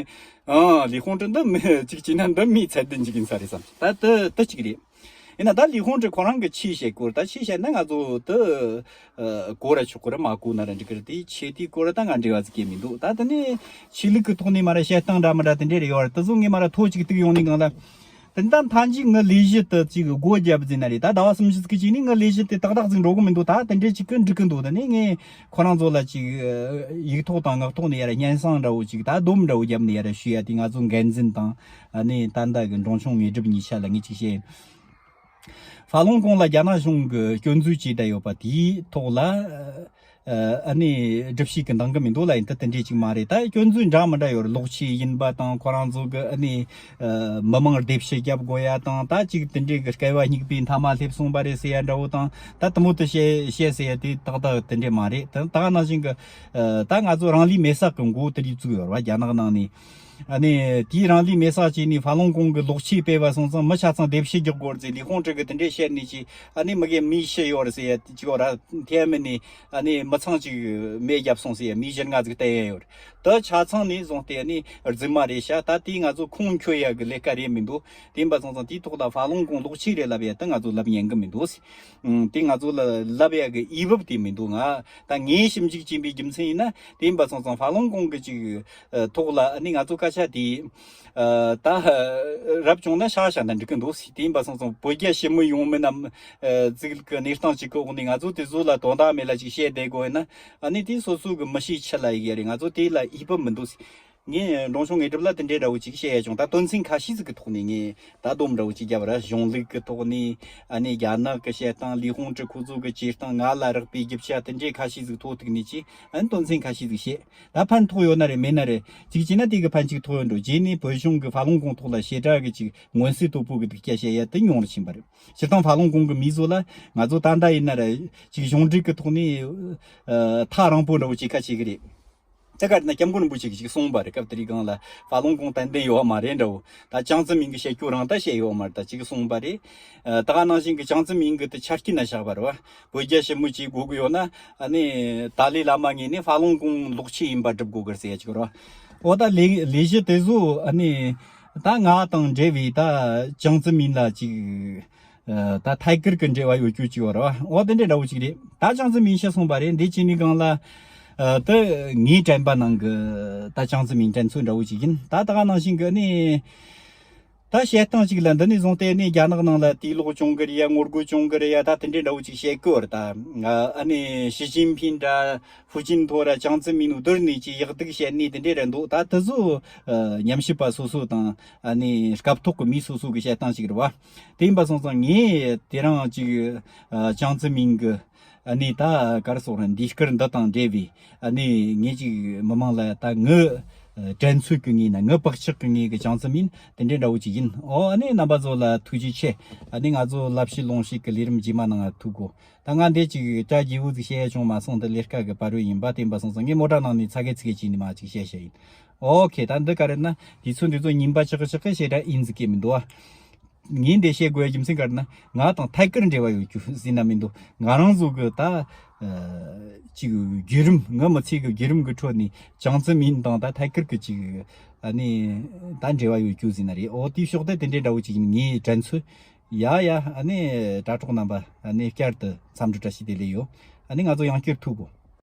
ཨ། ལི་ཧུང་ཀྲི་འདི་མི་གཅིག་བྱས་ན་འདི་མིའི་ཚད་ལྡན་ཅིག་ཡིན་ས་རེད་བསམ། ད་དེ་དེ་གཅིག་རེད། ཡིན་ན་ད་ལི་ཧུང་ཀྲི་ཁོ་རང་གི་ཆོས་བཤད་སྐོར། ད་ཆོས་བཤད་ན་ང་ཚོ་དེ་ཨ། གོ་ར་ཆོག་གི་རེད། མ་གོ་ན་ར་འགྲིག་གི་རེད། དེ་ཆོས་དེའི་སྐོར་ད་ང་འབྲེལ་བ་ཟིག་གི་མི་འདུག་ད་དེ་ནས་ཆོས་ལུགས་ཀྱི་ཐོག་ནས་མ་ར་བཤད་སྟངས་འདྲ་མི་འདྲ་དེ་འདྲས་རེ་ཡོད་རེད། དེ་ཚོ་ངས་མ་ར་ཐོ་གཅིག་གཏུག་ཡོང་ནས་སྒང་ལ། དེ་ད་མཐའ་མཇུག་ངའི་ལས་གཞི་དེ་ཅིག་སྒོ་བརྒྱབ་ཟིན་ན་རེད། ད་ཟླ་བ་སུམ་ཅུ་ཟིག་གི་རྗེས་ནས་ངའི་ལས་གཞི་དེ་ཏག་ཏག་ཟིག་འགྲོ་གི་མི་འདུག་ད་དེ་འདྲས་ཅིག་གི་འགྲིག་གི་འདུག་དེ་ནས་ངས་ཁོ་རང་ཚོ་ལ་ཅིག་ཨ། ཡིག་ཐོག་དང་ངག་ཐོག་ནས་ཡ་ར་སྙན་སེང་འདྲ་བོ་ཅིག་ད་སྡོམ་འདྲ་བོ་བརྒྱབ་ནས་ཡ་ར་ཞུ་ཡ་དེ། ང་ཚོ་འགན་འཛིན་དང་། ཨ་ནི་ད་ལྟ་གི་འབྲོང་ཆུང་ངེས་སྒྲུབ་གཉིས་ཆ་ལ་ངས་ཅིག་བཤད། ཧྥ་ལུང་ཀོང་ལ་རྒྱ་ནག་གཞུང་གི་སྐྱོན་འཛུགས་བྱས་བསྡད་ཡོད་པ་དེའི་ཐོག་ལ། ཨ། ཨ་ནི་སྒྲུབ་བྱེད་ཀྱི་འདང་གི་མི་འདུག་ལ། ཡིན་ད་དེ་འདྲས་ཅིག་མ་རེད། ད་སྐྱོན་འཛུགས་འདྲ་མི་འདྲ་ཡོད་རེད། ལོག་ཆོས་ཡིན་པ་དང་། ཁོ་རང་ཚོ་གི་ཨ་ནི་ཨ། མི་མང་སྡེབ་བཤིག་རྒྱབ་དགོས་ཡ་དང་། ད་ཅིག་དེ་འདྲས་གི་བསྐལ་པ་སྙིགས་པའི་མཐའ་མ་སླེབས་སོང་བ་རེད་ཟེར་ཡ་འདྲ་བོ་དང་། ད་དེ་མོ་དེ་བཤད་བཤད་ཟེར་ཡ་དེ་ཏག་ཏག་དེ་འདྲས་མ་རེད། ད་ད་ག་ནང་བཞིན་གི་ཨ། ད་ང་ཚོ་རང་ལུས་མེར་སྲེག་གི་འགོ་དེ་འདྲས་བཙུགས་ཡོད་རེད་བ། རྒྱ་ནག་ནང་ནས། ཨ་ནི་དེའི་རང་ལུས་མེར་སྲེག་བྱས་ནས་ཧྥ་ལུང་ཀོང་གི་ལོག་ཆོས་སྤེལ་བ་སོང་ཙང་མི་ཆ་ཚང་སྡེབ་བཤིག་རྒྱག་དགོས་རེད་ཟེར། ལི་ཧུང་ཀྲི་གིས་དེ་འདྲས་བཤད་ནས་ཅིག་ཨ་ནི་མི་གེ་མི་ཤི་ཡོད་རེད་ཟེར་ཡ་ཅིག་ཡོད་ར། ཐའེ་མེན་ནས་ཨ་ནི་མི་ཚང་ཅིག་མེ་བརྒྱབ་སོང་ཟེར་ཡ་མི་བཞི་ལྔ་ཟིག་བསྟན་ཡ་ཡོད་རེད། དེ་ཆ་ཚང་ནས་བཟུང་སྟེ་ཨ་ནི་རྫུན་མ་རེད་ཤག་ད་དེ་ང་ཚོ་ཁུངས་འཁྱོལ་ཡ་གི་ལས་ཀ་རེད་མི་འདུག་དེ་ཡིན་པ་སོང་ཙང་དེའི་ཐོག་ལ་ཧྥ་ལུང་ཀོང་ལོག་ཆོས་རེད་ལབ་ཡ་དེ་ང་ཚོ་ལབ་ཉན་གི་མི་འདུག་ཟེར། ཨང་། དེ་ང་ཚོ་ལ་ལབ་ཡ་གི་འོས་བབ་དེ་མི་འདུག་ང་ད་ངས་ཞིབ་འཇུག་བྱས་པའི་རྒྱུ་མཚན་ཡིན་ན། དེ་ཡིན་པ་སོང་ཙང་ཧྥ་ལུང་ཀོང་གི་ཅིག་ཨ། ཐོག་ལ་ཨ་ནི་ང་ཚོ་སྐད་ཆ་དེ་ཨ། ད་རབ་བྱུང་ན་ཤག་ཤག་ན་འགྲིག་གི་འདུག་ཟེར། དེ་ཡིན་པ་སོང་ཙང་བོད་རྒྱ་ཞི་མོལ་ཡོང་མིན་ནམ། ཨ། ཅིག་གི་གནས་སྟངས་ཅིག་གི་འོག་ནས་ང་ཚོ་དེ་ཚོ་ལ་དོན་དག་མེད་ལ་ཅིག་བཤད་བསྡད་དགོས་ཡིན་ན། ཨ་ནི་དེ་སོ་སོ་གི་མི་གཤིས་ཆི་ལ་ཡིན་ཡ་རེད། ང་ཚོ་དེ་ལ་འོས་བབ་མི་འདུག་ཟེར། ངས་འབྲོང་ཆུང་ངེས་སྒྲུབ་ལ་དེ་འདྲའི་འདྲ་བོ་ཅིག་བཤད་ཡ་བྱུང་། ད་དོན་ཚན་ཁ་ཤས་ཟིག་གི་ཐོག་ནས་ངས་ད་སྡོམ་འདྲ་བོ་ཅིག་བརྒྱབ་ར། གཞུང་ལུགས་ཀྱི་ཐོག་ནས། ཨ་ནི་རྒྱ་ནག་གི་བཤད་སྟངས། ལི་ཧུང་ཀྲི་ཁོ་ཚོ་གི་བྱེད་སྟངས། ང་ལ་རག་པའི་རྒྱུ་ཆ་དེ་འདྲའི་ཁ་ཤས་ཟིག་ཐོ་ཐུག་ནས་ཅིག་ཨ་ནི་དོན་ཚན་ཁ་ཤས་ཟིག་བཤད། ད་ཕན་ཐོགས་ཡོད་ན་རེད། མེད་ན་རེད། ཅིག་བྱས་ན་དེ་གི་ཕན་ཅིག་ཐོགས་ཡོད་འགྲོ། རྗེས་ནས་བོད་གཞུང་གི་ཧྥ་ལུང་ཀོང་ཐོག་ལ་ཞེ་དྲག་གི་ཅིག་མངོན་གསལ་དོད་པོ་གི་སྡུག་ཅག་བཤད་ཡ་དེ་ཉུང་རུ་ཕྱིན་པ་རེད། སྤྱིར་བཏང་ཧྥ་ལུང་ཀོང་གི་མི་ཚོ་ལ་ང་ཚོ་ད་ལྟ་ཡིན་ན་ར་ཅིག་གཞུང་འབྲེལ་གི་ཐོག་ནས་ཨ། ཐག་རིང་པོ་འདྲ་བོ་ཅིག་ཁ་ཕྱེ་གི་རེད། དེ་ག་རེད་ན་སྐྱབས་མགོན་རིན་པོ་ཆེ་གིས་ཅིག་གསུངས་པ་རེད། སྐབས་དེ་རིང་སྒང་ལ་ཧྥ་ལུང་ཀོང་ཏན་ཏན་ཡོད་མ་རེད་འདྲ་བོ། ད་ཅང་ཙི་མིན་གི་བཤད་རྒྱུ་རང་ད་བཤད་ཡོད་མ་རེད། ད་ཅིག་གསུངས་པ་རེད། ཨ། ད་ག་ནང་བཞིན་གི་ཅང་ཙི་མིན་གི་དེ་ཆ་རྐྱེན་ན་བཞག་པ་རེད་བ། བོད་རྒྱ་ཞི་མོལ་བྱེད་དགོས་གི་ཡོད་ན། ཨ་ནི་ཏཱ་ལའི་བླ་མ་ངོས་ནས་ཧྥ་ལུང་ཀོང་ལོག་ཆོས་ཡིན་པ་སྒྲུབ་དགོས་གི་ཟེར་ཡ་ཅིག་རེད་བ། འོ་ད་ལས་ལས་གཞི་དེ་ཚོ་ཨ་ནི་ད་ང་དང་འབྲེལ་བའི་ད་ཅང་ཙི་མིན་ལ་ཅིག་ཨ། ད་ཐད་ཀར་གྱི་འབྲེལ་བ་ཡོད་རྒྱུ་ཅིག་ཡོད་རེད་བ། འོ་དེ་འདྲ་འདྲ་བོ་ཅིག་རེད། ད་ཅང་ཙི་མིན་ཤི་སོང་བ་རེད། འདི་ཅི་ནས་སྒང་ལ། ཨ། དེ་ངའི་དྲན་པ་ནང་གི་ད་ཅང་ཙི་མིན་དྲན་ཚུལ་འདྲ་བོ་ཅིག་ཡིན། ད་ད་ག་ནང་བཞིན་གི་ནི། ད་བཤད་སྟངས་ཅིག་ལ་འདི་ནས་བཟུང་སྟེ་ནི་རྒྱ་ནག་ནང་ལ་དུག་ལོག་བྱུང་གི་རེད་ཡ། ངོ་རྒོལ་བྱུང་གི་རེད་ཡ། ད་དེ་འདྲ་འདྲ་བོ་ཅིག་བཤད་གི་ཡོད་རེད། ད་ཨ་ནི་ཞི་ཅིན་ཕིན་འདྲ། ཧྥུ་ཅིན་ཐོ་ར་ཅང་ཙི་མིན་བསྡུར་ནས་ཅིག་ཡག་སྡུག་བཤད་ནས་དེ་འདྲས་རེད་འདུག་ད་དེ་ཚོ་ཨ། ཉམས་ཞིབ་པ་སོ་སོ་དང་། ཨ་ནི་སྐབས་ཐོག་གི་མི་སོ་སོ་གི་བཤད་སྟངས་ཤིག་རེད་བ། དེ་ཡིན་པ་སོང་ཙང་ངས་དེ་རིང་ཅིག་ཨ། ཅང་ཙི་མིན་གི་ཨ་ནི་ད་ག་རེ་ཟེར་རེད། འདི་སྐར་འདི་དང་འབྲེལ་བའི་ཨ་ནི་ངས་ཅིག་མི་མང་ལ་ད་ངའི་ ཨ་དྲན་ཚོད་ཀྱི་ངོས་ན་ངའི་བག་ཆགས་ཀྱི་ངོས་ཀྱི་བྱང་རྩེ་མིན་དེ་འདྲའི་འདྲ་བོ་ཅིག་ཡིན། ཨོ་ཨ་ནི་རྣམ་པ་ཚོ་ལ་ཐུགས་རྗེ་ཆེ། ཨ་ནི་ང་ཚོ་བསླབ་བྱའི་ལུང་ཞིག་གི་ལས་རིམ་རྗེས་མ་ནང་ང་ཐུག་གོ། ད་ང་འདི་ཅིག་གྲ་རྒྱས་པོ་ཟིག་བཤད་ཡ་བྱུང་མ་སོང་། འདི་ལས་ཀ་གི་བར་བའི་ཡིན་པ་བསྟན་པ་སོང་ཙང་ངས་མོ་ཊ་ནང་ནས་ཚ་གེ་ཚི་གེ་བྱས་ནས་མ་ཅིག་བཤད་བཤད་ཡིན། ཨོ་ཁེ། ད་འདི་ག་རེད་ན་དུས་ཚོད་འདི་ཚོ་ཉིན་པ་ཆག་ཆག་གི་བཤད་གྲྭ་ཡིན་ཟིག་གི་མི་འདུག་ཨ། ངས་འདི་བཤད་དགོས་རྒྱུ་མཚན་ག་རེ་ན་ང་དང་ཐད་ཀར་འབྲེལ་བ་ཡོད་རྒྱུ་ཟེར་ན་མི་འདུག་ང་རང་ཚོ་གི་ད་ཨ་ཅིག་བརྒྱུད་རིམ་ངའི་མི་ཚེ་གི་བརྒྱུད་རིམ་གི་ཁྲོད་ནས་བྱང་རྩེ་མིན་དང་ད་ཐད་ཀར་གི་ཅིག་ཨ་ནི་ད་འབྲེལ་བ་ཡོད་རྒྱུ་ཟེར་ན་རེད། ཨོ་དེའི་ཕྱོགས་དེ་དེ་འདྲའི་འདྲ་བོ་ཅིག་ཡིན། ངའི་དྲན་ཚོད། ཡ་ཡ། ཨ་ནི་དྲ་གྲོགས་རྣམ་པ་ཨ་ནི་བསྐྱར་དུ་འཚམས་འདྲི་བཀྲ་ཤིས་བདེ་ལེགས་ཡོད། ཨ་ནི་ང་ཚོ་ཡང་བསྐྱར་ཐུག་གོ།